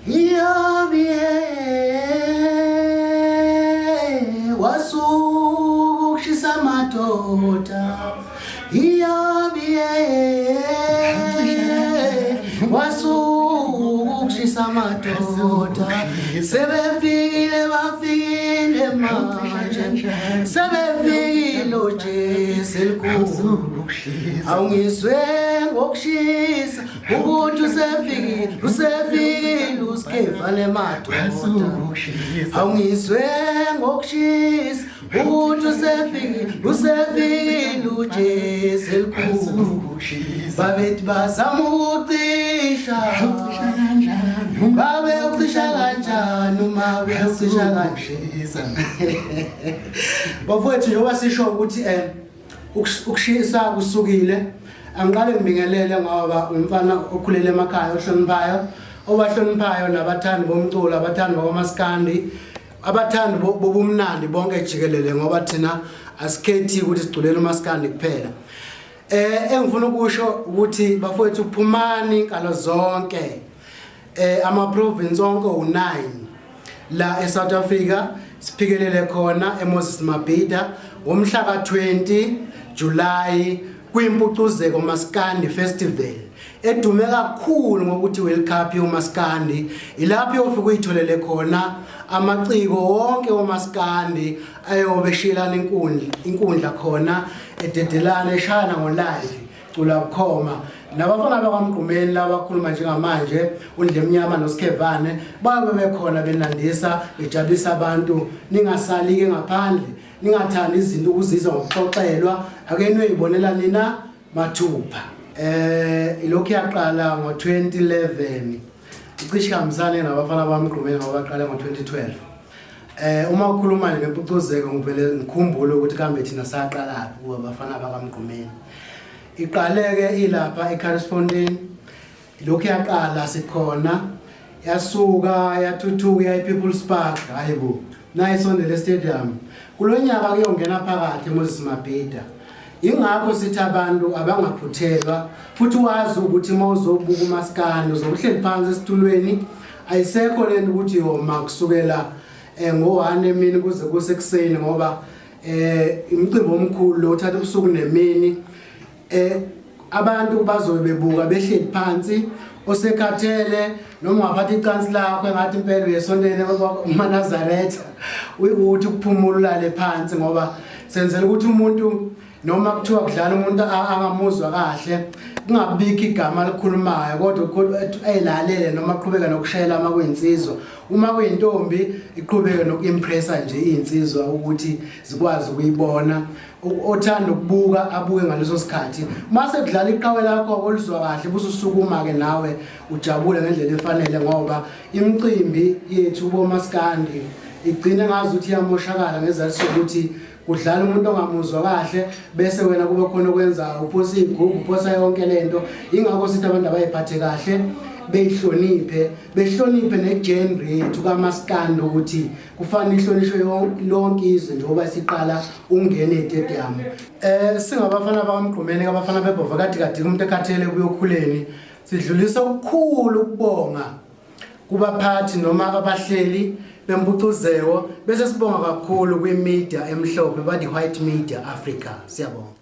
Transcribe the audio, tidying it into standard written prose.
Iyobe wasuka ukushisa amadoda. Iyobe wasuka ukushisa amadoda. Sebefikile bafikile manje. Sebefikile oJesu elikhulu. Awungizwe ngokushisa ukuthi usefikile usefikile usikhevane madoda. Awungizwe ngokushisa ukuthi usefikile usefikile uJesu elikhulu. Babethi bazama ukucisha babe ucisha kanjani uma beucisha kanjani. Bafowethu njengoba sisho ukuthi ukushisa kusukile, angiqale ngibingelele ngoba umfana okhulele emakhaya ohloniphayo, obahloniphayo nabathandi bomculo, abathandi bakwaMaskandi, abathandi bobumnandi bonke jikelele, ngoba thina asikhethi ukuthi siculele uMaskandi kuphela. Engifuna ukusho ukuthi bafowethu phumani inkalo zonke, ama province onke u9 la eSouth Africa, siphikelele khona eMoses Mabhida ngomhla ka20 July kwiMpucuzeko Maskandi Festival edume kakhulu ngokuthi World Cup yoMaskandi. Ilapho uyofika uyitholele khona amaciko wonke woMaskandi ayobe eshiyelana inkundla khona, ededelana eshayana ngo-live cula bukhoma nabafana bakwaMgqumeni laba abakhuluma njengamanje, uNdlemnyama noSikhevane, bayobe bekhona benandisa bejabulisa abantu. Ningasali-ke ngaphandle, ningathandi izinto ukuzizwa ngokuxoxelwa, ake niyoyibonela nina mathupha. Ilokhu yaqala ngo-2011, icishe ihambisane nabafana baMgqumeni ngoba baqala ngo-2012. Uma ukhuluma nje ngempucuzeko ngivele ngikhumbule ukuthi kambe thina saqalaphi kuba abafana bakaMgqumeni. Iqaleke ilapha eCarisfontein, lokhu yaqala sikhona, yasuka yathuthuka ya People's Park, hayibo nayi isondele stadium. Kulonyaka kuyongena phakathi eMoses Mabhida. Ingakho sithi abantu abangaphuthelwa, futhi wazi ukuthi uma uzobuka uMaskandi uzobuhleli phansi esitulweni, ayisekho lento ukuthi yoma kusukela ngo-1 emini kuze kuse ekuseni, ngoba imicimbi omkhulu lo uthatha ubusuku nemini. Abantu bazobe bebuka behleli phansi, osekhathele noma ungaphatha icansi lakho engathi impela uyesontweni kumaNazaretha, uthi ukuphumula ulale phansi, ngoba senzela ukuthi umuntu noma kuthiwa kudlala umuntu angamuzwa kahle kungabikho igama alikhulumayo, kodwa eyilalele noma aqhubeke nokushayela uma kuyinsizwa, uma kuyintombi iqhubeke noku-impressa nje iy'nsizwa ukuthi zikwazi ukuyibona. Othanda ukubuka abuke ngaleso sikhathi, uma sekudlala iqhawe lakho olizwa kahle bususukuma-ke nawe ujabule ngendlela efanele, ngoba imicimbi yethu bomaskandi igcine ngazi ukuthi iyamoshakala ngezathu sokuthi kudlala umuntu ongamuzwa kahle, bese wena kube khona okwenzayo, uphosa iy'gubhu, uphosa yonke lento. Yingakho sithi abantu abayiphathe kahle, beyihloniphe, behloniphe ne-genre yethu kamaskandi ukuthi kufanele ihlonishwe lonke izwe njengoba siqala ukungena ey'tediyamu. Singabafana bakaMgqumeni, abafana bebhova kade kade umuntu ekhathele kuyokhuleni, sidlulisa okukhulu ukubonga kubaphathi noma abahleli bempucuzeko, bese sibonga kakhulu kwi-media emhlophe, ba-the white media Africa. Siyabonga.